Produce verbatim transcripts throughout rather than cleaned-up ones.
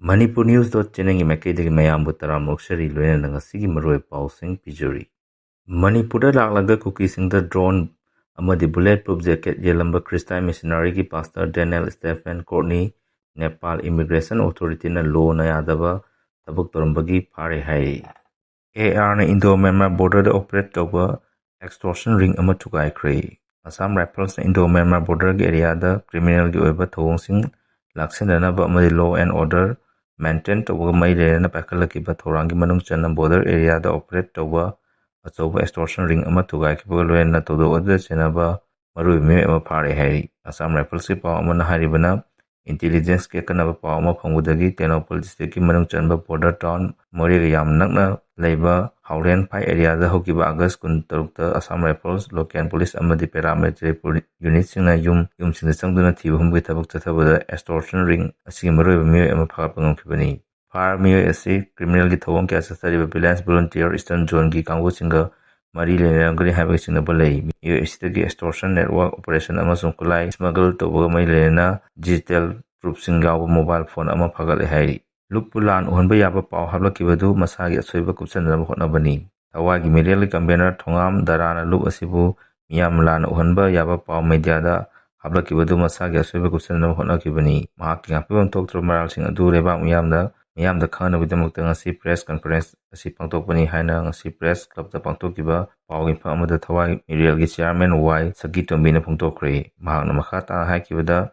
Manipur News dot channelꯒꯤ ꯃꯥꯏꯀꯩꯗꯒꯤ ꯃꯌꯥꯝꯕꯨ ꯇꯔꯥꯝꯅ ꯑꯣꯛꯆꯔꯤ, ꯂꯣꯏꯅꯅ ꯉꯁꯤꯒꯤ ꯃꯔꯨꯑꯣꯏꯕ ꯄꯥꯎꯁꯤꯡ ꯄꯤꯖꯔꯤ꯫ ꯃꯅꯤꯄꯨꯔꯗ ꯂꯥꯛꯂꯒ ꯀꯨꯀꯤꯁꯤꯡꯗ drone ꯑꯃꯗꯤ bullet proof jacket ꯌꯦꯜꯂꯝꯕ ꯈ꯭ꯔꯤꯁꯇꯥꯏ ꯃꯤꯁꯅꯔꯤꯒꯤ ꯄꯥꯁꯇꯔ ꯗꯦꯅꯦꯜ ꯁ꯭ꯇꯦꯐꯦꯟ ꯀꯣꯔꯠꯅꯤ ꯅꯦꯄꯥꯜ ꯏꯃꯤꯒ꯭ꯔꯦꯁꯟ ꯑꯣꯊꯣꯔꯤꯇꯤꯅ ꯂꯣꯅ ꯌꯥꯗꯕ ꯊꯕꯛ ꯇꯧꯔꯝꯕꯒꯤ ꯐꯥꯔꯦ ꯍꯥꯏꯔꯤ꯫ ꯑꯦ ꯑꯥꯔꯅ ꯏꯟꯗꯣ ꯃ꯭ꯌꯥꯟꯃꯥꯔ ꯕꯣꯔꯗꯔꯗ ꯑꯣꯄꯔꯦꯠ ꯇꯧꯕ ꯑꯦꯛꯁꯇꯣꯔꯁꯟ ꯔꯤꯡ ꯑꯃ ꯊꯨꯒꯥꯏꯈ꯭ꯔꯦ꯫ ꯑꯁꯥꯝ ꯔꯥꯏꯐꯜꯁꯅ ꯏꯟꯗꯣ ꯃ꯭ꯌꯥꯟꯃꯥꯔ ꯕꯣꯔꯗꯔꯒꯤ ꯑꯦꯔꯤꯌꯥꯗ ꯀ꯭ꯔꯤꯃꯤꯅꯦꯜꯒꯤ ꯑꯣꯏꯕ ꯊꯧꯑꯣꯡꯁꯤꯡ ꯂꯥꯛꯁꯤꯟꯅꯅꯕ ꯑꯃꯗꯤ law and order maintain ꯇꯧꯕꯒ ꯃꯔꯤ ꯂꯩꯅꯅ ꯄꯥꯏꯈꯠꯂꯛꯈꯤꯕ ꯊꯧꯔꯥꯡꯒꯤ ꯃꯅꯨꯡ ꯆꯟꯅ ꯕꯣꯔꯗꯔ ꯑꯦꯔꯤꯌꯥꯗ ꯑꯣꯄꯔꯦꯠ ꯇꯧꯕ ꯑꯆꯧꯕ ꯑꯦꯛꯁꯇꯣꯔꯁꯟ ꯔꯤꯡ ꯑꯃ ꯊꯨꯒꯥꯏꯈꯤꯕꯒ ꯂꯣꯏꯅꯅ ꯊꯧꯗꯣꯛ ꯑꯗꯨꯗ ꯆꯦꯟꯅꯕ ꯃꯔꯨꯑꯣꯏꯕ ꯃꯤꯑꯣꯏ ꯑꯃ ꯐꯥꯔꯦ ꯍꯥꯏꯔꯤ꯫ ꯑꯁꯥꯝ ꯔꯥꯏꯐꯜꯁꯀꯤ ꯄꯥꯎ ꯑꯃꯅ ꯍꯥꯏꯔꯤꯕꯅ, ꯏꯟꯇꯦꯂꯤꯖꯦꯟꯁꯀꯤ ꯑꯀꯟꯅꯕ ꯄꯥꯎ ꯑꯃ ꯐꯪꯕꯗꯒꯤ ꯇꯦꯡꯅꯧꯄꯜ ꯗꯤꯁꯇ꯭ꯔꯤꯛꯀꯤ ꯃꯅꯨꯡ ꯆꯟꯕ ꯕꯣꯔꯗꯔ ꯇꯥꯎꯟ ꯃꯣꯔꯦꯒ ꯌꯥꯝ ꯅꯛꯅ ꯂꯩꯕ ꯍꯥꯎꯔꯦꯟꯐꯥꯏ ꯑꯦꯔꯤꯌꯥꯗ ꯍꯧꯈꯤꯕ ꯑꯥꯒꯁ ꯀꯨꯟꯇꯔꯨꯛꯇ ꯑꯁꯥꯝ ꯔꯥꯏꯐꯜꯁ, ꯂꯣꯀꯦꯜ ꯄꯨꯂꯤꯁ ꯑꯃꯗꯤ ꯄꯦꯔꯥꯃꯤꯂꯤꯇꯔꯤ ꯄꯨꯂꯤ-, ꯌꯨꯅꯤꯠꯁꯤꯡꯅ ꯌꯨꯝ, ꯌꯨꯝꯁꯤꯡꯗ ꯆꯪꯗꯨꯅ ꯊꯤꯕ ꯍꯨꯝꯕꯒꯤ ꯊꯕꯛ ꯆꯠꯊꯕꯗ ꯑꯦꯛꯁꯇꯣꯔꯁꯟ ꯔꯤꯡ ꯑꯁꯤꯒꯤ ꯃꯔꯨꯑꯣꯏꯕ ꯃꯤꯑꯣꯏ ꯑꯃ ꯐꯥꯒꯠꯄ ꯉꯝꯈꯤꯕꯅꯤ꯫ ꯐꯥꯔꯕ ꯃꯤꯑꯣꯏ ꯑꯁꯤ ꯀ꯭ꯔꯤꯃꯤꯅꯦꯜꯒꯤ ꯊꯧꯑꯣꯡ ꯀꯌꯥ ꯆꯠꯊꯔꯤꯕ ꯚꯤꯂꯦꯟꯁ ꯚꯣꯂꯨꯟꯇꯤꯌꯔ ꯏꯁꯇꯔꯟ ꯖꯣꯟꯒꯤ ꯀꯥꯡꯕꯨꯁꯤꯡꯒ ꯃꯔꯤ ꯂꯩꯅꯔꯝꯒꯅꯤ ꯍꯥꯏꯕꯒꯤ ꯆꯤꯡꯅꯕ ꯂꯩ꯫ ꯃꯤꯑꯣꯏ ꯑꯁꯤꯗꯒꯤ ꯑꯦꯛꯁꯇꯣꯔꯁꯟ ꯅꯦꯠꯋꯥꯔꯛ ꯑꯣꯄꯔꯦꯁꯟ ꯑꯃꯁꯨꯡ ꯈꯨꯠꯂꯥꯏ ꯁ꯭ꯃꯒꯜ ꯇꯧꯕꯒ ꯃꯔꯤ ꯂꯩꯅꯅ ꯗꯤꯖꯤꯇꯦꯜ ꯄ꯭ꯔꯨꯐꯁꯤꯡ ꯌꯥꯎꯕ ꯃꯣꯕꯥꯏꯜ ꯐꯣꯟ ꯑꯃ ꯐꯥꯒꯠꯂꯦ ꯍꯥꯏꯔꯤ꯫ ꯂꯨꯞꯄꯨ ꯂꯥꯟ ꯎꯍꯟꯕ ꯌꯥꯕ ꯄꯥꯎ ꯍꯥꯞꯂꯛꯈꯤꯕꯗꯨ ꯃꯁꯥꯒꯤ ꯑꯁꯣꯏꯕ ꯀꯨꯞꯁꯟꯅꯅꯕ ꯍꯣꯠꯅꯕꯅꯤ꯫ ꯊꯋꯥꯏꯒꯤ ꯃꯤꯔꯦꯜꯒꯤ ꯀꯟꯚꯦꯅꯔ ꯊꯣꯉꯥꯝ ꯗꯔꯥꯅ ꯂꯨꯞ ꯑꯁꯤꯕꯨ ꯃꯤꯌꯥꯝ ꯂꯥꯟꯅ ꯎꯍꯟꯕ ꯌꯥꯕ ꯄꯥꯎ ꯃꯦꯗꯤꯌꯥꯗ ꯍꯥꯞꯂꯛꯈꯤꯕꯗꯨ ꯃꯁꯥꯒꯤ ꯑꯁꯣꯏꯕ ꯀꯨꯞꯁꯟꯅꯅꯕ ꯍꯣꯠꯅꯈꯤꯕꯅꯤ꯫ ꯃꯍꯥꯛꯀꯤ ꯉꯥꯛꯄꯤꯐꯝ ꯊꯣꯛꯇ꯭ꯔꯕ ꯃꯔꯥꯜꯁꯤꯡ ꯑꯗꯨ ꯂꯩꯕꯥꯛ ꯃꯤꯌꯥꯝꯗ, ꯃꯤꯌꯥꯝꯗ ꯈꯪꯍꯟꯅꯕꯒꯤꯗꯃꯛꯇ ꯉꯁꯤ ꯄ꯭ꯔꯦꯁ ꯀꯟꯐꯔꯦꯟꯁ ꯑꯁꯤ ꯄꯥꯡꯊꯣꯛꯄꯅꯤ ꯍꯥꯏꯅ ꯉꯁꯤ ꯄ꯭ꯔꯦꯁ ꯀ꯭ꯂꯕꯇ ꯄꯥꯡꯊꯣꯛꯈꯤꯕ ꯄꯥꯎ ꯃꯤꯐꯝ ꯑꯃꯗ ꯊꯋꯥꯏ ꯃꯤꯔꯦꯜꯒꯤ ꯆꯤꯌꯥꯔꯃꯦꯟ ꯋꯥꯏ ꯁꯈꯤꯇꯣꯝꯕꯤꯅ ꯐꯣꯡꯗꯣꯛꯈ꯭ꯔꯦ꯫ ꯃꯍꯥꯛꯅ ꯃꯈꯥ ꯇꯥꯅ ꯍꯥꯏꯈꯤꯕꯗ,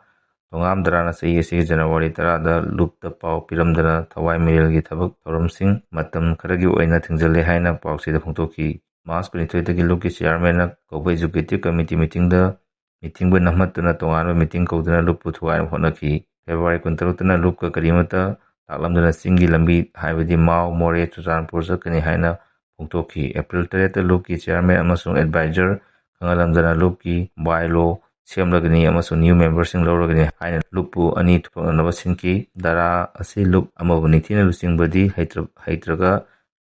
ꯊꯣꯉꯥꯝ ꯗꯔꯥꯅ ꯆꯍꯤ ꯑꯁꯤꯒꯤ ꯖꯅꯋꯥꯔꯤ ꯇꯔꯥꯗ ꯂꯨꯞꯇ ꯄꯥꯎ ꯄꯤꯔꯝꯗꯅ ꯊꯋꯥꯏ ꯃꯤꯔꯦꯜꯒꯤ ꯊꯕꯛ ꯊꯧꯔꯝꯁꯤꯡ ꯃꯇꯝ ꯈꯔꯒꯤ ꯑꯣꯏꯅ ꯊꯤꯡꯖꯤꯜꯂꯦ ꯍꯥꯏꯅ ꯄꯥꯎꯆꯦꯗ ꯐꯣꯡꯗꯣꯛꯈꯤ꯫ ꯃꯥꯔꯆ ꯀꯨꯟꯅꯤꯊꯣꯏꯗꯒꯤ ꯂꯨꯞꯀꯤ ꯆꯤꯌꯥꯔꯃꯦꯟꯅ ꯀꯧꯕ ꯑꯦꯛꯖꯤꯀ꯭ꯌꯨꯇꯤꯚ ꯀꯃꯤꯇꯤ ꯃꯤꯇꯤꯡꯗ, ꯃꯤꯇꯤꯡꯕꯨ ꯅꯝꯍꯠꯇꯨꯅ ꯇꯣꯉꯥꯟꯕ ꯃꯤꯇꯤꯡ ꯀꯧꯗꯨꯅ ꯂꯨꯞꯄꯨ ꯊꯨꯒꯥꯏꯅꯕ ꯍꯣꯠꯅꯈꯤ꯫ ꯐꯦꯕ꯭ꯔꯨꯋꯥꯔꯤ ꯀꯨꯟꯇꯔꯨꯛꯇꯅ ꯂꯨꯞꯀ ꯀꯔꯤꯃꯠꯇ ꯂꯥꯛꯂꯝꯗꯅ ꯆꯤꯡꯒꯤ ꯂꯝꯕꯤ, ꯍꯥꯏꯕꯗꯤ ꯃꯥꯎ, ꯃꯣꯔꯦ, ꯆꯨꯔꯆꯥꯟꯄꯨꯔ ꯆꯠꯀꯅꯤ ꯍꯥꯏꯅ ꯐꯣꯡꯗꯣꯛꯈꯤ꯫ ꯑꯦꯄ꯭ꯔꯤꯜ ꯇꯔꯦꯠꯇ ꯂꯨꯞꯀꯤ ꯆꯤꯌꯥꯔꯃꯦꯟ ꯑꯃꯁꯨꯡ ꯑꯦꯗꯚꯥꯏꯖꯔ ꯈꯪꯍꯜꯂꯝꯗꯅ ꯂꯨꯞꯀꯤ ꯕꯥꯏꯂꯣ ꯁꯦꯝꯂꯒꯅꯤ ꯑꯃꯁꯨꯡ ꯅ꯭ꯌꯨ ꯃꯦꯝꯕꯔꯁꯤꯡ ꯂꯧꯔꯒꯅꯤ ꯍꯥꯏꯅ ꯂꯨꯞꯄꯨ ꯑꯅꯤ ꯊꯣꯛꯂꯛꯅꯕ ꯁꯤꯟꯈꯤ꯫ ꯗꯔꯥ ꯑꯁꯤ ꯂꯨꯞ ꯑꯃꯕꯨ ꯅꯤꯡꯊꯤꯅ ꯂꯨꯆꯤꯡꯕꯗꯤ ꯍꯩꯇ꯭ꯔ-, ꯍꯩꯇ꯭ꯔꯒ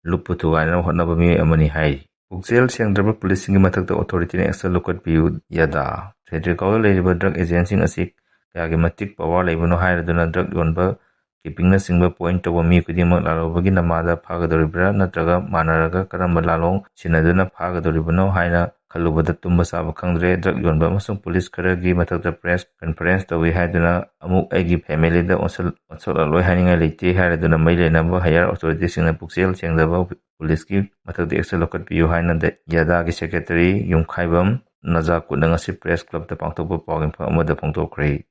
ꯂꯨꯞꯄꯨ ꯊꯨꯒꯥꯏꯅꯕ ꯍꯣꯠꯅꯕ ꯃꯤꯑꯣꯏ ꯑꯃꯅꯤ ꯍꯥꯏꯔꯤ꯫ ꯄꯨꯛꯆꯦꯜ ꯁꯦꯡꯗ꯭ꯔꯕ ꯄꯨꯂꯤꯁꯁꯤꯡꯒꯤ ꯃꯊꯛꯇ ꯑꯣꯊꯣꯔꯤꯇꯤꯅ ꯑꯦꯛꯁꯟ ꯂꯧꯈꯠꯄꯤꯌꯨ, ꯌꯥꯗꯥ꯫ ꯁꯦꯟꯇ꯭ꯔꯤꯀꯥꯎꯗ ꯂꯩꯔꯤꯕ ꯗ꯭ꯔꯒ ꯑꯦꯖꯦꯟꯁꯤꯡ ꯑꯁꯤ ꯀꯌꯥꯒꯤ ꯃꯇꯤꯛ ꯄꯋꯥꯔ ꯂꯩꯕꯅꯣ ꯍꯥꯏꯔꯗꯨꯅ ꯗ꯭ꯔꯒ ꯌꯣꯟꯕ ꯀꯤꯄꯤꯡꯅꯆꯤꯡꯕ ꯄꯣꯏꯟ ꯇꯧꯕ ꯃꯤ ꯈꯨꯗꯤꯡꯃꯛ ꯂꯥꯜꯍꯧꯕꯒꯤ ꯅꯃꯥꯗ ꯐꯥꯒꯗꯧꯔꯤꯕ꯭ꯔꯥ, ꯅꯠꯇ꯭ꯔꯒ ꯃꯥꯟꯅꯔꯒ ꯀꯔꯝꯕ ꯂꯥꯜꯂꯣꯡ ꯁꯤꯟꯅꯗꯨꯅ ꯐꯥꯒꯗꯧꯔꯤꯕꯅꯣ ꯍꯥꯏꯅ ꯈꯜꯂꯨꯕꯗ ꯇꯨꯝꯕ ꯆꯥꯕ ꯈꯪꯗ꯭ꯔꯦ꯫ ꯗ꯭ꯔꯒ ꯌꯣꯟꯕ ꯑꯃꯁꯨꯡ ꯄꯨꯂꯤꯁ ꯈꯔꯒꯤ ꯃꯊꯛꯇ ꯄ꯭ꯔꯦꯁ ꯀꯟꯐꯔꯦꯟꯁ ꯇꯧꯏ ꯍꯥꯏꯗꯨꯅ ꯑꯃꯨꯛ ꯑꯩꯒꯤ ꯐꯦꯃꯤꯂꯤꯗ ꯑꯣꯟꯁꯜ-, ꯑꯣꯟꯁꯜꯂꯛꯂꯣꯏ ꯍꯥꯏꯅꯤꯡꯉꯥꯏ ꯂꯩꯇꯦ ꯍꯥꯏꯔꯗꯨꯅ ꯃꯔꯤ ꯂꯩꯅꯕ ꯍꯥꯌꯔ ꯑꯣꯊꯣꯔꯤꯇꯤꯁꯤꯡꯅ ꯄꯨꯛꯆꯦꯜ ꯁꯦꯡꯗꯕ ꯄꯨꯂꯤꯁꯀꯤ ꯃꯊꯛꯇ ꯑꯦꯛꯁꯟ ꯂꯧꯈꯠꯄꯤꯌꯨ ꯍꯥꯏꯅ ꯗ-, ꯌꯥꯗꯥꯒꯤ ꯁꯦꯀ꯭ꯔꯦꯇꯔꯤ ꯌꯨꯝꯈꯥꯏꯕꯝ ꯅꯖꯥꯀꯨꯠꯅ ꯉꯁꯤ ꯄ꯭ꯔꯦꯁ ꯀ꯭ꯂꯕꯇ ꯄꯥꯡꯊꯣꯛꯄ ꯄꯥꯎ ꯃꯤꯐꯝ ꯑꯃꯗ ꯐꯣꯡꯗꯣꯛꯈ꯭ꯔꯦ꯫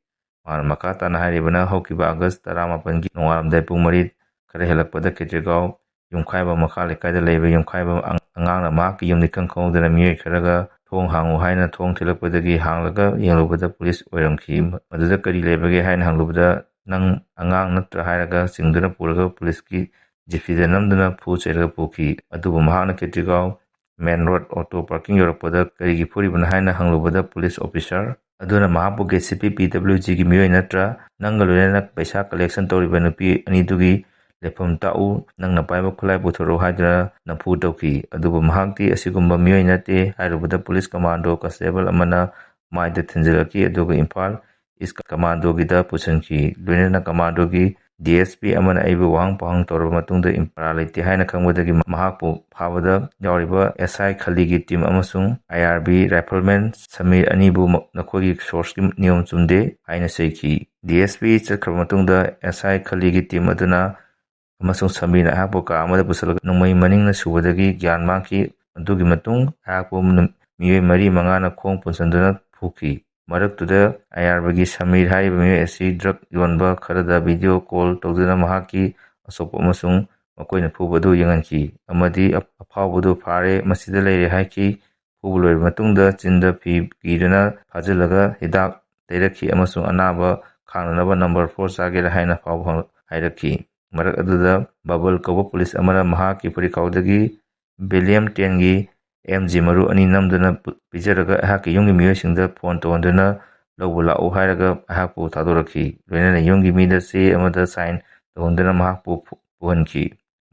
ꯃꯍꯥꯛꯅ ꯃꯈꯥ ꯇꯥꯅ ꯍꯥꯏꯔꯤꯕꯅ, ꯍꯧꯈꯤꯕ ꯑꯥꯒꯁ ꯇꯔꯥꯃꯥꯄꯟꯒꯤ ꯅꯣꯡꯉꯥꯜꯂꯝꯗꯥꯏ ꯄꯨꯡ ꯃꯔꯤ ꯈꯔ ꯍꯦꯜꯂꯛꯄꯗ ꯈꯦꯇ꯭ꯔꯤꯒꯥꯎ ꯌꯨꯝꯈꯥꯏꯕꯝ ꯃꯈꯥ ꯂꯩꯀꯥꯏꯗ ꯂꯩꯕ ꯌꯨꯝꯈꯥꯏꯕꯝ ꯑꯉ-, ꯑꯉꯥꯡꯅ ꯃꯍꯥꯛꯀꯤ ꯌꯨꯝꯗ ꯏꯈꯪ ꯈꯪꯍꯧꯗꯅ ꯃꯤꯑꯣꯏ ꯈꯔꯒ "ꯊꯣꯡ ꯍꯥꯡꯉꯨ" ꯍꯥꯏꯅ ꯊꯣꯡ ꯊꯤꯜꯂꯛꯄꯗꯒꯤ ꯍꯥꯡꯂꯒ ꯌꯦꯡꯂꯨꯕꯗ ꯄꯨꯂꯤꯁ ꯑꯣꯏꯔꯝꯈꯤ꯫ ꯃꯗꯨꯗ "ꯀꯔꯤ ꯂꯩꯕꯒꯦ?" ꯍꯥꯏꯅ ꯍꯪꯂꯨꯕꯗ, "ꯅꯪ ꯑꯉꯥꯡ ꯅꯠꯇ꯭ꯔꯥ?" ꯍꯥꯏꯔꯒ ꯆꯤꯡꯗꯨꯅ ꯄꯨꯔꯒ ꯄꯨꯂꯤꯁꯀꯤ ꯖꯤꯄꯤꯗ ꯅꯝꯗꯨꯅ ꯐꯨ ꯆꯩꯔꯒ ꯄꯨꯈꯤ꯫ ꯑꯗꯨꯕꯨ ꯃꯍꯥꯛꯅ ꯈꯦꯇ꯭ꯔꯤꯒꯥꯎ ꯃꯦꯟ ꯔꯣꯗ ꯑꯣꯇꯣ ꯄꯥꯔꯀꯤꯡ ꯌꯧꯔꯛꯄꯗ "ꯀꯔꯤꯒꯤ ꯐꯨꯔꯤꯕꯅꯣ?" ꯍꯥꯏꯅ ꯍꯪꯂꯨꯕꯗ ꯄꯨꯂꯤꯁ ꯑꯣꯐꯤꯁꯥꯔ ꯑꯗꯨꯅ ꯃꯍꯥꯛꯄꯨ "ꯀꯦ ꯁꯤ ꯄꯤ ꯄꯤ ꯗꯕ꯭ꯂꯤꯎ ꯖꯤꯒꯤ ꯃꯤꯑꯣꯏ ꯅꯠꯇ꯭ꯔꯥ? ꯅꯪꯒ ꯂꯣꯏꯅꯅ ꯄꯩꯁꯥ ꯀꯂꯦꯛꯁꯟ ꯇꯧꯔꯤꯕ ꯅꯨꯄꯤ ꯑꯅꯤꯗꯨꯒꯤ ꯂꯩꯐꯝ ꯇꯥꯛꯎ, ꯅꯪꯅ ꯄꯥꯏꯕ ꯈꯨꯠꯂꯥꯏ ꯄꯨꯊꯣꯔꯛꯎ" ꯍꯥꯏꯗꯨꯅ ꯅꯝꯐꯨ ꯇꯧꯈꯤ꯫ ꯑꯗꯨꯕꯨ ꯃꯍꯥꯛꯇꯤ ꯑꯁꯤꯒꯨꯝꯕ ꯃꯤꯑꯣꯏ ꯅꯠꯇꯦ ꯍꯥꯏꯔꯨꯕꯗ ꯄꯨꯂꯤꯁ ꯀꯃꯥꯟꯗꯣ ꯀꯟꯁꯇꯦꯕꯜ ꯑꯃꯅ ꯃꯥꯏꯗ ꯊꯤꯟꯖꯤꯜꯂꯛꯈꯤ, ꯑꯗꯨꯒ ꯏꯝꯐꯥꯜ ꯏꯁ ꯀꯃꯥꯟꯗꯣꯒꯤꯗ ꯄꯨꯁꯤꯟꯈꯤ꯫ ꯂꯣꯏꯅꯅ ꯀꯃꯥꯟꯗꯣꯒꯤ ꯗꯤ ꯑꯦꯁ ꯄꯤ ꯑꯃꯅ ꯑꯩꯕꯨ ꯋꯥꯍꯪ ꯄꯥꯎꯍꯪ ꯇꯧꯔꯕ ꯃꯇꯨꯡꯗ ꯏꯝ-, ꯄꯔꯥ ꯂꯩꯇꯦ ꯍꯥꯏꯅ ꯈꯪꯕꯗꯒꯤ ꯃꯍꯥꯛꯄꯨ ꯐꯥꯕꯗ ꯌꯥꯎꯔꯤꯕ ꯑꯦꯁ ꯑꯥꯏ ꯈꯂꯤꯒꯤ ꯇꯤꯝ ꯑꯃꯁꯨꯡ ꯑꯥꯏ ꯑꯥꯔ ꯕꯤ ꯔꯥꯏꯐꯜꯃꯦꯟ ꯁꯃꯤꯔ ꯑꯅꯤꯕꯨ ꯃ-, ꯅꯈꯣꯏꯒꯤ ꯁꯣꯔꯁꯀꯤ ꯅꯤꯌꯣꯝ ꯆꯨꯝꯗꯦ ꯍꯥꯏꯅ ꯆꯩꯈꯤ꯫ ꯗꯤ ꯑꯦꯁ ꯄꯤ ꯆꯠꯈ꯭ꯔꯕ ꯃꯇꯨꯡꯗ ꯑꯦꯁ ꯑꯥꯏ ꯈꯂꯤꯒꯤ ꯇꯤꯝ ꯑꯗꯨꯅ ꯑꯃꯁꯨꯡ ꯁꯃꯤꯔꯅ ꯑꯩꯍꯥꯛꯄꯨ ꯀꯥ ꯑꯃꯗ ꯄꯨꯁꯤꯜꯂꯒ ꯅꯣꯡꯃꯩ ꯃꯅꯤꯡꯅ ꯁꯨꯕꯗꯒꯤ ꯒ꯭ꯌꯥꯟ ꯃꯥꯡꯈꯤ꯫ ꯑꯗꯨꯒꯤ ꯃꯇꯨꯡ ꯑꯩꯍꯥꯛꯄꯨ ꯅꯨ-, ꯃꯤꯑꯣꯏ ꯃꯔꯤ ꯃꯉꯥꯅ ꯈꯣꯡ ꯄꯨꯟꯁꯤꯟꯗꯨꯅ ꯐꯨꯈꯤ꯫ ꯃꯔꯛꯇꯨꯗ ꯑꯥꯏ ꯑꯥꯔ ꯕꯤꯒꯤ ꯁꯃꯤꯔ ꯍꯥꯏꯔꯤꯕ ꯃꯤꯑꯣꯏ ꯑꯁꯤ ꯗ꯭ꯔꯒ ꯌꯣꯟꯕ ꯈꯔꯗ ꯚꯤꯗꯤꯑꯣ ꯀꯣꯜ ꯇꯧꯗꯨꯅ ꯃꯍꯥꯛꯀꯤ ꯑꯁꯣꯛꯄ ꯑꯃꯁꯨꯡ ꯃꯈꯣꯏꯅ ꯐꯨꯕ ꯑꯗꯨ ꯌꯦꯡꯍꯟꯈꯤ ꯑꯃꯗꯤ ꯑ-, ꯑꯐꯥꯎꯕꯗꯨ "ꯐꯥꯔꯦ, ꯃꯁꯤꯗ ꯂꯩꯔꯦ" ꯍꯥꯏꯈꯤ꯫ ꯐꯨꯕ ꯂꯣꯏꯔꯕ ꯃꯇꯨꯡꯗ ꯆꯤꯟꯗ ꯐꯤ ꯀꯤꯗꯨꯅ ꯐꯥꯖꯤꯜꯂꯒ ꯍꯤꯗꯥꯛ ꯇꯩꯔꯛꯈꯤ ꯑꯃꯁꯨꯡ "ꯑꯅꯥꯕ ꯈꯥꯡꯅꯅꯕ ꯅꯝꯕꯔ ꯐꯣꯔ ꯆꯥꯒꯦꯔꯥ?" ꯍꯥꯏꯅ ꯐꯥꯎꯕ ꯍꯪ-, ꯍꯥꯏꯔꯛꯈꯤ꯫ ꯃꯔꯛ ꯑꯗꯨꯗ ꯕꯕꯜ ꯀꯧꯕ ꯄꯨꯂꯤꯁ ꯑꯃꯅ ꯃꯍꯥꯛꯀꯤ ꯐꯨꯔꯤꯠꯈꯥꯎꯗꯒꯤ ꯕꯦꯂꯤꯌꯝ ꯇꯦꯟꯒꯤ ꯑꯦꯝ ꯖꯤ ꯃꯔꯨ ꯑꯅꯤ ꯅꯝꯗꯨꯅ ꯄꯨ-, ꯄꯤꯖꯔꯒ ꯑꯩꯍꯥꯛꯀꯤ ꯌꯨꯝꯒꯤ ꯃꯤꯑꯣꯏꯁꯤꯡꯗ ꯐꯣꯟ ꯇꯧꯍꯟꯗꯨꯅ "ꯂꯧꯕ ꯂꯥꯛꯎ" ꯍꯥꯏꯔꯒ ꯑꯩꯍꯥꯛꯄꯨ ꯊꯥꯗꯣꯔꯛꯈꯤ꯫ ꯂꯣꯏꯅꯅ ꯌꯨꯝꯒꯤ ꯃꯤꯗ ꯆꯦ ꯑꯃꯗ ꯁꯥꯏꯟ ꯇꯧꯍꯟꯗꯨꯅ ꯃꯍꯥꯛꯄꯨ ꯐꯨ-, ꯄꯨꯍꯟꯈꯤ꯫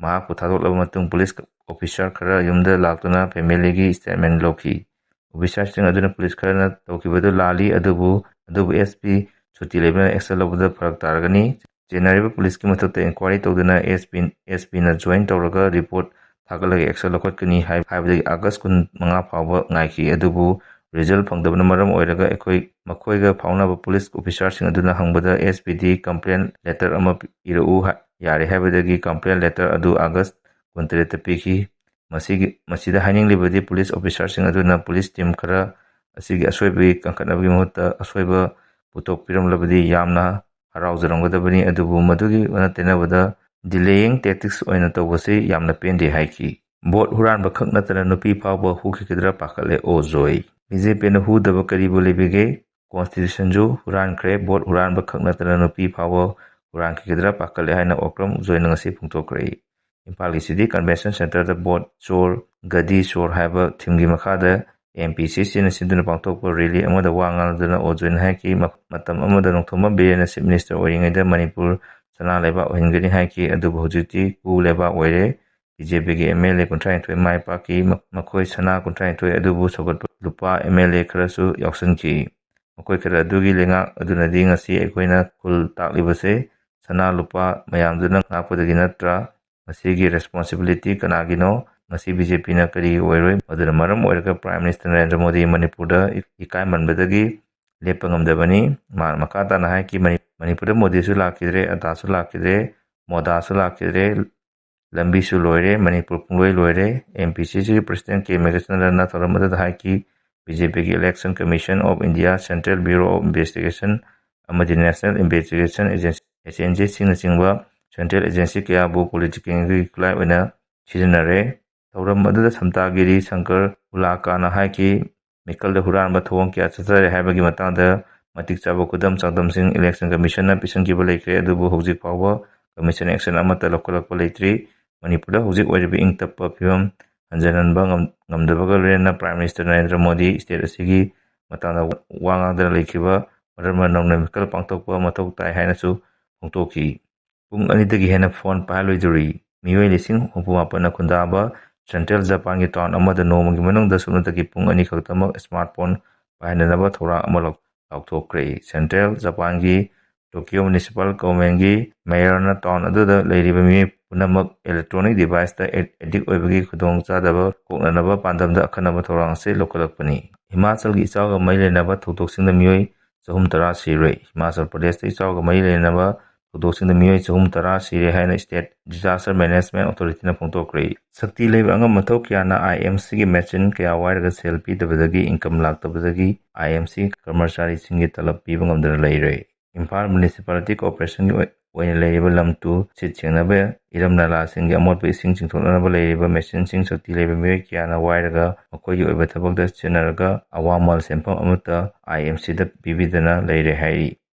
ꯃꯍꯥꯛꯄꯨ ꯊꯥꯗꯣꯛꯂꯕ ꯃꯇꯨꯡ ꯄꯨꯂꯤꯁ ꯑꯣꯐꯤꯁꯥꯔ ꯈꯔ ꯌꯨꯝꯗ ꯂꯥꯛꯇꯨꯅ ꯐꯦꯃꯤꯂꯤꯒꯤ ꯁ꯭ꯇꯦꯠꯃꯦꯟ ꯂꯧꯈꯤ꯫ ꯑꯣꯐꯤꯁꯥꯔꯁꯤꯡ ꯑꯗꯨꯅ ꯄꯨꯂꯤꯁ ꯈꯔꯅ ꯇꯧꯈꯤꯕꯗꯨ ꯂꯥꯜꯂꯤ, ꯑꯗꯨꯕꯨ, ꯑꯗꯨꯕꯨ ꯑꯦꯁ ꯄꯤ ꯁꯨꯇꯤ ꯂꯩꯕꯅ ꯑꯦꯛꯁꯟ ꯂꯧꯕꯗ ꯐꯔꯛ ꯇꯥꯔꯒꯅꯤ꯫ ꯆꯦꯟꯅꯔꯤꯕ ꯄꯨꯂꯤꯁꯀꯤ ꯃꯊꯛꯇ ꯏꯟꯀ꯭ꯋꯥꯏꯔꯤ ꯇꯧꯗꯨꯅ ꯑꯦꯁ ꯄꯤ ꯑꯦꯁ ꯄꯤꯅ ꯖꯣꯏꯟ ꯇꯧꯔꯒ ꯔꯤꯄꯣꯔꯠ ꯊꯥꯒꯠꯂꯒ ꯑꯦꯛꯁꯟ ꯂꯧꯈꯠꯀꯅꯤ ꯍꯥꯏ-, ꯍꯥꯏꯕꯗꯒꯤ ꯑꯥꯒꯁ ꯀꯨꯟ ꯃꯉꯥ ꯐꯥꯎꯕ ꯉꯥꯏꯈꯤ꯫ ꯑꯗꯨꯕꯨ ꯔꯤꯖꯜ ꯐꯪꯗꯕꯅ ꯃꯔꯝ ꯑꯣꯏꯔꯒ ꯑꯩꯈꯣꯏ ꯃꯈꯣꯏꯒ ꯐꯥꯎꯅꯕ ꯄꯨꯂꯤꯁ ꯑꯣꯐꯤꯁꯥꯔꯁꯤꯡ ꯑꯗꯨꯅ ꯍꯪꯕꯗ ꯑꯦꯁ ꯄꯤꯗꯤ ꯀꯝꯄ꯭ꯂꯦꯟ ꯂꯦꯇꯔ ꯑꯃ ꯄꯤ-, ꯏꯔꯛꯎ ꯍꯥꯏ-, ꯌꯥꯔꯦ ꯍꯥꯏꯕꯗꯒꯤ ꯀꯝꯄ꯭ꯂꯦꯟ ꯂꯦꯇꯔ ꯑꯗꯨ ꯑꯥꯒꯁ ꯀꯨꯟꯇꯔꯦꯠꯇ ꯄꯤꯈꯤ꯫ ꯃꯁꯤꯒꯤ, ꯃꯁꯤꯗ ꯍꯥꯏꯅꯤꯡꯂꯤꯕꯗꯤ ꯄꯨꯂꯤꯁ ꯑꯣꯐꯤꯁꯥꯔꯁꯤꯡ ꯑꯗꯨꯅ ꯄꯨꯂꯤꯁ ꯇꯤꯝ ꯈꯔ ꯑꯁꯤꯒꯤ ꯑꯁꯣꯏꯕꯒꯤ ꯀꯟꯈꯠꯅꯕꯒꯤ ꯃꯍꯨꯠꯇ ꯑꯁꯣꯏꯕ ꯄꯨꯊꯣꯛꯄꯤꯔꯝꯂꯕꯗꯤ ꯌꯥꯝꯅ ꯍꯔꯥꯎꯖꯔꯝꯒꯗꯕꯅꯤ, ꯑꯗꯨꯕꯨ ꯃꯗꯨꯒꯤ ꯑꯣꯟꯅ ꯇꯩꯅꯕꯗ delaying tactics ꯑꯣꯏꯅ ꯇꯧꯕꯁꯤ ꯌꯥꯝꯅ ꯄꯦꯟꯗꯦ ꯍꯥꯏꯈꯤ꯫ ꯚꯣꯠ ꯍꯨꯔꯥꯟꯕ ꯈꯛ ꯅꯠꯇꯅ ꯅꯨꯄꯤ ꯐꯥꯎꯕ ꯍꯨꯈꯤꯒꯗ꯭ꯔꯥ ꯄꯥꯈꯠꯂꯦ ꯑꯣ ꯖꯣꯏ꯫ ꯕꯤ ꯖꯦ ꯄꯤꯅ ꯍꯨꯗꯕ ꯀꯔꯤꯕꯨ ꯂꯩꯕꯤꯒꯦ? ꯀꯣꯟꯁꯇꯤꯇ꯭ꯌꯨꯁꯟꯁꯨ ꯍꯨꯔꯥꯟꯈ꯭ꯔꯦ, ꯚꯣꯠ ꯍꯨꯔꯥꯟꯕ ꯈꯛ ꯅꯠꯇꯅ ꯅꯨꯄꯤ ꯐꯥꯎꯕ ꯍꯨꯔꯥꯟꯈꯤꯒꯗ꯭ꯔꯥ ꯄꯥꯈꯠꯂꯦ ꯍꯥꯏꯅ ꯑꯣꯀ꯭ꯔꯝ ꯎꯖꯣꯏꯅ ꯉꯁꯤ ꯐꯣꯡꯗꯣꯛꯈ꯭ꯔꯦ꯫ ꯏꯝꯐꯥꯜꯒꯤ ꯁꯤꯇꯤ ꯀꯟꯚꯦꯟꯁꯟ ꯁꯦꯟꯇꯔꯗ ꯚꯣꯠ ꯆꯣꯔ, ꯒꯗꯤ ꯆꯣꯔ ꯍꯥꯏꯕ ꯊꯤꯝꯒꯤ ꯃꯈꯥꯗ ꯑꯦꯝ ꯄꯤ ꯁꯤ ꯁꯤꯅ ꯁꯤꯟꯗꯨꯅ ꯄꯥꯡꯊꯣꯛꯄ ꯔꯦꯂꯤ ꯑꯃꯗ ꯋꯥ ꯉꯥꯡꯗꯨꯅ ꯑꯣꯖꯣꯏꯅ ꯍꯥꯏꯈꯤ, ꯃ-, ꯃꯇꯝ ꯑꯃꯗ ꯅꯣꯡꯊꯣꯝꯕꯝ ꯕꯤꯔꯦꯟꯅ ꯆꯤꯐ ꯃꯤꯅꯤꯁꯇꯔ ꯑꯣꯏꯔꯤꯉꯩꯗ ꯃꯅꯤꯄꯨꯔ ꯁꯅꯥ ꯂꯩꯕꯥꯛ ꯑꯣꯏꯍꯟꯒꯅꯤ ꯍꯥꯏꯈꯤ, ꯑꯗꯨꯕꯨ ꯍꯧꯖꯤꯛꯇꯤ ꯀꯨ ꯂꯩꯕꯥꯛ ꯑꯣꯏꯔꯦ꯫ ꯕꯤ ꯖꯦ ꯄꯤꯒꯤ ꯑꯦꯝ ꯑꯦꯜ ꯑꯦ ꯀꯨꯟꯊ꯭ꯔꯥ ꯅꯤꯊꯣꯏ ꯃꯥꯏ ꯄꯥꯛꯈꯤ꯫ ꯃ-, ꯃꯈꯣꯏ ꯁꯅꯥ ꯀꯨꯟꯊ꯭ꯔꯥ ꯅꯤꯊꯣꯏ ꯑꯗꯨꯕꯨ ꯁꯧꯒꯠꯄ ꯂꯨꯄꯥ ꯑꯦꯝ ꯑꯦꯜ ꯑꯦ ꯈꯔꯁꯨ ꯌꯥꯎꯁꯤꯟꯈꯤ꯫ ꯃꯈꯣꯏ ꯈꯔ ꯑꯗꯨꯒꯤ ꯂꯩꯉꯥꯛ ꯑꯗꯨꯅꯗꯤ ꯉꯁꯤ ꯑꯩꯈꯣꯏꯅ ꯈꯨꯜ ꯇꯥꯛꯂꯤꯕꯁꯦ ꯁꯅꯥ ꯂꯨꯄꯥ ꯃꯌꯥꯝꯗꯨꯅ ꯉꯥꯛꯄꯗꯒꯤ ꯅꯠꯇ꯭ꯔꯥ? ꯃꯁꯤꯒꯤ ꯔꯦꯁꯄꯣꯟꯁꯤꯕꯤꯂꯤꯇꯤ ꯀꯅꯥꯒꯤꯅꯣ? ꯉꯁꯤ ꯕꯤ ꯖꯦ ꯄꯤꯅ ꯀꯔꯤꯒꯤ ꯑꯣꯏꯔꯣꯏ? ꯃꯗꯨꯅ ꯃꯔꯝ ꯑꯣꯏꯔꯒ ꯄ꯭ꯔꯥꯏꯝ ꯃꯤꯅꯤꯁꯇꯔ ꯅꯔꯦꯟꯗ꯭ꯔ ꯃꯣꯗꯤ ꯃꯅꯤꯄꯨꯔꯗ ꯏ-, ꯏꯀꯥꯏꯃꯟꯕꯗꯒꯤ ꯂꯦꯞꯄ ꯉꯝꯗꯕꯅꯤ꯫ ꯃꯥ ꯃꯈꯥ ꯇꯥꯅ ꯍꯥꯏꯈꯤ, "ꯃꯅꯤ-, ꯃꯅꯤꯄꯨꯔꯗ ꯃꯣꯗꯤꯁꯨ ꯂꯥꯛꯈꯤꯗ꯭ꯔꯦ, ꯑꯗꯥꯁꯨ ꯂꯥꯛꯈꯤꯗ꯭ꯔꯦ, ꯃꯣꯗꯥꯁꯨ ꯂꯥꯛꯈꯤꯗ꯭ꯔꯦ, ꯂꯝꯕꯤꯁꯨ ꯂꯣꯏꯔꯦ, ꯃꯅꯤꯄꯨꯔ ꯄꯨꯡꯂꯣꯏ ꯂꯣꯏꯔꯦ"꯫ ꯑꯦꯝ ꯄꯤ ꯁꯤ ꯁꯤꯒꯤ ꯄ꯭ꯔꯁꯤꯗꯦꯟ ꯀꯦ ꯃꯦꯘꯆꯟꯗ꯭ꯔꯅ ꯊꯧꯔꯝ ꯑꯗꯨꯗ ꯍꯥꯏꯈꯤ, "ꯕꯤ ꯖꯦ ꯄꯤꯒꯤ Election Commission of India, Central Bureau of Investigation ꯑꯃꯗꯤ National Investigation Agency, S N G ꯁꯤꯅꯆꯤꯡꯕ ꯁꯦꯟꯇ꯭ꯔꯦꯜ ꯑꯦꯖꯦꯟꯁꯤ ꯀꯌꯥꯕꯨ ꯄꯣꯂꯤꯇꯤꯀꯦꯜꯒꯤ ꯈꯨꯠꯂꯥꯏ ꯑꯣꯏꯅ ꯁꯤꯖꯤꯟꯅꯔꯦ"꯫ ꯊꯧꯔꯝ ꯑꯗꯨꯗ ꯁꯝꯇꯥꯒꯤꯔꯤ ꯁꯪꯀꯔ ꯎꯂꯥꯀꯥꯅ ꯍꯥꯏꯈꯤ, ꯃꯤꯈꯜꯗ ꯍꯨꯔꯥꯟꯕ ꯊꯧꯑꯣꯡ ꯀꯌꯥ ꯆꯠꯊꯔꯦ ꯍꯥꯏꯕꯒꯤ ꯃꯇꯥꯡꯗ ꯃꯇꯤꯛ ꯆꯥꯕ ꯈꯨꯗꯝ ꯆꯥꯡꯗꯝꯁꯤꯡ Election Commissionꯅ ꯄꯤꯁꯤꯟꯈꯤꯕ ꯂꯩꯈ꯭ꯔꯦ, ꯑꯗꯨꯕꯨ ꯍꯧꯖꯤꯛ ꯐꯥꯎꯕ Commission action ꯑꯃꯠꯇ ꯂꯧꯈꯠꯂꯛꯄ ꯂꯩꯇ꯭ꯔꯤ꯫ ꯃꯅꯤꯄꯨꯔꯗ ꯍꯧꯖꯤꯛ ꯑꯣꯏꯔꯤꯕ ꯏꯪ ꯇꯞꯄ ꯐꯤꯕꯝ ꯍꯟꯖꯤꯟꯍꯟꯕ ꯉꯝ-, ꯉꯝꯗꯕꯒ ꯂꯣꯏꯅꯅ Prime Minister Narendra Modi state ꯑꯁꯤꯒꯤ ꯃꯇꯥꯡꯗ ꯋꯥ ꯉꯥꯡꯗꯅ ꯂꯩꯈꯤꯕ ꯃꯔꯝꯅ ꯅꯧꯅ ꯃꯤꯈꯜ ꯄꯥꯡꯊꯣꯛꯄ ꯃꯊꯧ ꯇꯥꯏ ꯍꯥꯏꯅꯁꯨ ꯐꯣꯡꯗꯣꯛꯈꯤ꯫ ꯄꯨꯡ ꯑꯅꯤꯗꯒꯤ ꯍꯦꯟꯅ ꯐꯣꯟ ꯄꯥꯏꯍꯜꯂꯣꯏꯗꯧꯔꯤ꯫ ꯃꯤꯑꯣꯏ ꯂꯤꯁꯤꯡ ꯍꯨꯝꯐꯨ ꯃꯥꯄꯟꯅ ꯈꯨꯟꯗꯥꯕ ꯁꯦꯟꯇ꯭ꯔꯦꯜ ꯖꯄꯥꯟꯒꯤ ꯇꯥꯎꯟ ꯑꯃꯗ ꯅꯣꯡꯃꯒꯤ ꯃꯅꯨꯡꯗ ꯁꯨꯞꯅꯇꯒꯤ ꯄꯨꯡ ꯑꯅꯤ ꯈꯛꯇꯃꯛ ꯁ꯭ꯃꯥꯔꯠ ꯐꯣꯟ ꯄꯥꯏꯍꯟꯗꯅꯕ ꯊꯧꯔꯥꯡ ꯑꯃ ꯂꯧ-, ꯂꯥꯎꯊꯣꯛꯈ꯭ꯔꯦ꯫ ꯁꯦꯟꯇ꯭ꯔꯦꯜ ꯖꯄꯥꯟꯒꯤ ꯇꯣꯀꯤꯌꯣ ꯃ꯭ꯌꯨꯅꯤꯁꯤꯄꯥꯜ ꯒꯚꯔꯟꯃꯦꯟꯒꯤ ꯃꯦꯌꯔꯅ ꯇꯥꯎꯟ ꯑꯗꯨꯗ ꯂꯩꯔꯤꯕ ꯃꯤꯑꯣꯏ ꯄꯨꯝꯅꯃꯛ ꯏꯂꯦꯛꯇ꯭ꯔꯣꯅꯤꯛ ꯗꯤꯚꯥꯏꯁꯇ ꯑꯦ-, ꯑꯦꯗꯤꯛ ꯑꯣꯏꯕꯒꯤ ꯈꯨꯗꯣꯡꯆꯥꯗꯕ ꯀꯣꯛꯅꯅꯕ ꯄꯥꯟꯗꯝꯗ ꯑꯈꯟꯅꯕ ꯊꯧꯔꯥꯡ ꯑꯁꯤ ꯂꯧꯈꯠꯂꯛꯄꯅꯤ꯫ ꯍꯤꯃꯥꯆꯜꯒꯤ ꯏꯆꯥꯎꯒ ꯃꯔꯤ ꯂꯩꯅꯕ ꯊꯧꯗꯣꯛꯁꯤꯡꯗ ꯃꯤꯑꯣꯏ ꯆꯍꯨꯝ ꯇꯔꯥ ꯁꯤꯔꯦ꯫ ꯍꯤꯃꯥꯆꯜ ꯄ꯭ꯔꯗꯦꯁꯇ ꯏꯆꯥꯎꯒ ꯃꯔꯤ ꯂꯩꯅꯕ ꯊꯧꯗꯣꯛꯁꯤꯡꯗ ꯃꯤꯑꯣꯏ ꯆꯍꯨꯝ ꯇꯔꯥ ꯁꯤꯔꯦ ꯍꯥꯏꯅ State Disaster Management Authorityꯅ ꯐꯣꯡꯗꯣꯛꯈ꯭ꯔꯦ꯫ ꯁꯛꯇꯤ ꯂꯩꯕ ꯑꯉꯝ ꯑꯊꯧ ꯀꯌꯥꯅ IMCꯒꯤ ꯃꯦꯆꯤꯟ ꯀꯌꯥ ꯋꯥꯏꯔꯒ ꯁꯦꯜ ꯄꯤꯗꯕꯗꯒꯤ, ꯏꯟꯀꯝ ꯂꯥꯛꯇꯕꯗꯒꯤ IMC ꯀꯔꯃꯆꯥꯔꯤꯁꯤꯡꯒꯤ ꯇꯂꯕ ꯄꯤꯕ ꯉꯝꯗꯅ ꯂꯩꯔꯦ꯫ ꯏꯝꯐꯥꯜ ꯃ꯭ꯌꯨꯅꯤꯁꯤꯄꯥꯂꯤꯇꯤ ꯀꯣꯔꯄꯣꯔꯦꯁꯟꯒꯤ ꯑꯣꯏ-, ꯑꯣꯏꯅ ꯂꯩꯔꯤꯕ ꯂꯝ ꯇꯨ ꯁꯤꯠ ꯁꯦꯡꯅꯕ, ꯏꯔꯝ ꯅꯂꯥꯁꯤꯡꯒꯤ ꯑꯃꯣꯠꯄ ꯏꯁꯤꯡ ꯆꯤꯡꯊꯣꯛꯅꯅꯕ ꯂꯩꯔꯤꯕ ꯃꯦꯆꯤꯟꯁꯤꯡ ꯁꯛꯇꯤ ꯂꯩꯕ ꯃꯤꯑꯣꯏ ꯀꯌꯥꯅ ꯋꯥꯏꯔꯒ ꯃꯈꯣꯏꯒꯤ ꯑꯣꯏꯕ ꯊꯕꯛꯇ ꯁꯤꯖꯤꯟꯅꯔꯒ ꯑꯋꯥꯃꯜ ꯁꯦꯟꯐꯝ ꯑꯃꯠꯇ IMCꯗ ꯄꯤꯕꯤꯗꯅ ꯂꯩꯔꯦ ꯍꯥꯏꯔꯤ꯫